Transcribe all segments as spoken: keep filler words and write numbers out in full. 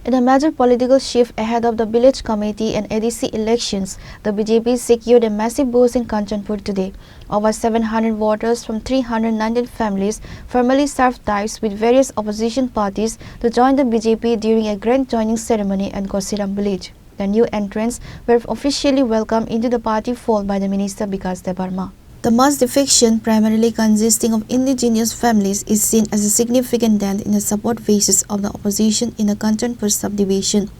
In a major political shift ahead of the village committee and A D C elections, the B J P secured a massive boost in Kanchanpur today. Over seven hundred voters from three hundred nineteen families formally served ties with various opposition parties to join the B J P during a grand joining ceremony at Gosiram village. The new entrants were officially welcomed into the party fold by the Minister Bikas Debbarma. The mass defection, primarily consisting of indigenous families, is seen as a significant dent in the support basis of the opposition in the Kanchanpur subdivision.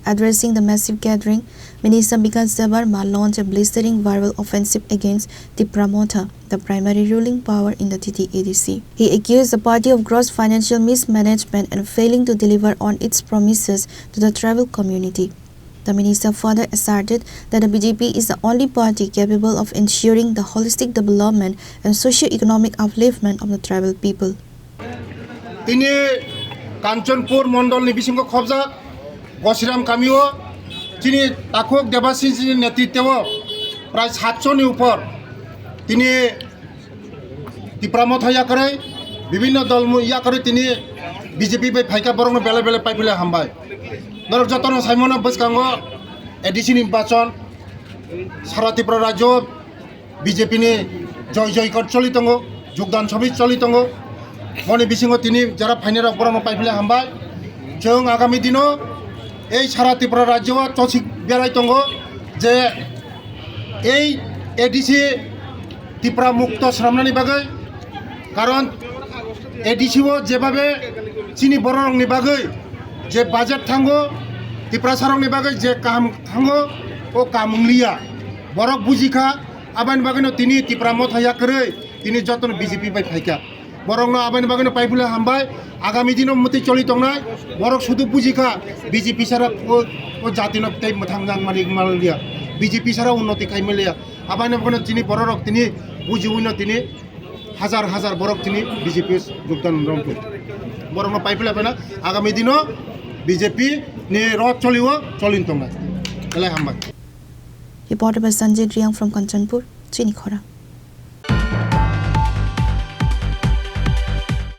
Addressing the massive gathering, Minister Bikas Debbarma launched a blistering verbal offensive against Tipra Motha, the primary ruling power in the T T A D C. He accused the party of gross financial mismanagement and failing to deliver on its promises to the tribal community. The minister further asserted that the B J P is the only party capable of ensuring the holistic development and socio-economic upliftment of the tribal people. Tini Kanchanpur mondol ni bisingo khobjak Gosiram kamio chini takhuk Debashish ni netritwo prai satso ni upor tini Tipra Motha yakarwi, bibhinno dol mu-, yakarwi tini B J P bai phaikha, borokno belai belai paiphailai hambai. Norok jotono saimano bwskango A D C ni nirbachon sara Tripura rajyo B J P ni joy joy kor choli tongo, jogdan sobi choli tongo. Boni bisingo tini jara phainai rok borokno paiphailai hambai. Chwng agami dino ei sara Tripura rajyo o chosik berai tongo je ei A D C Tipra mukto swnamnani bagwi, karon A D C o jebabe chini bororokni bagwi je budget thango, Tiprasarokni bagwi je kaham thango, o kaham wngliya. Borok bujikha, aboni bagwino tini Tipra Motha yakarwi tini jotono B J P bai phaikha. Borokno aboni bagwino paiphailai hambai. Agami dino mwtwi choli tongnai, borok sudu bujikha, B J P sara o, o jatino tei mwthang nang mani manliya, B J P sara unnoti khai manliya. Aboni bagwino chini bororok tini bujiwino tini hajar hajar borok tini B J P jogdan romtong. Borokno paiphailai phano agami dino B J P ni rot choliwo cholin tongnai. Belai hambai. Reported by Sanjay Reang from Kanchanpur, Chini Khorang.